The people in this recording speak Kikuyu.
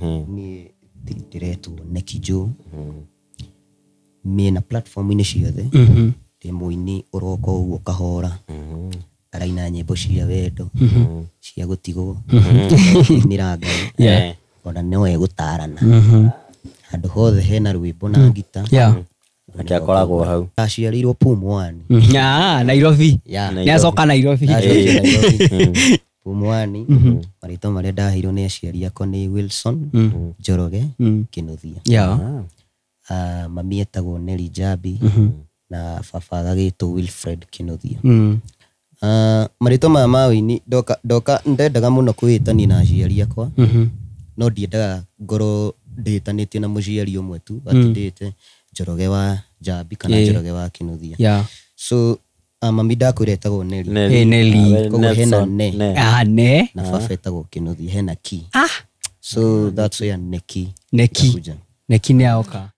Niĩ ndĩretwo Neki Joe. Mĩena platform-inĩ ciothe ndĩ mũini ũroka ũguo kahora, araina nyĩmbo cia wendo, cia gũtigwo, kũinĩra Ngai, ona no egũtarana. Handũ hothe hena rwĩmbo na ngita. Nake akoragwo hau. Ndaciarĩirwo Pumwani. Ah, Nairobi. Yeah. Nĩ acoka Nairobi. Ndaciarĩirwo Nairobi. Pumwani. Marĩtwa marĩa ndaheirwo nĩ aciari akwa nĩ Wilson Njoroge Kĩnuthia. Ah, mami etagwo Nelly Njambi na baba agagĩtwo Wilfred Kĩnuthia. Ah, marĩtwa maya ma ũini ndoka ndoka ndendaga mũno kwĩĩtania na aciari akwa, no ndiendaga ngorwo ndĩtanĩtie na mũciari ũmwe tu, atĩ ndĩte Njoroge wa Njambi kana Njoroge wa Kĩnuthia. So ah, mami ndakwĩra etagwo Nelly. Eh, Nelly. Ah, Koguo hena Nelson. ne. Ne. Ah, ne. Na baba etagwo Kĩnuthia, hena ki. Ah, So that's where Neki Neki. ikakuja. Neki nĩ aoka.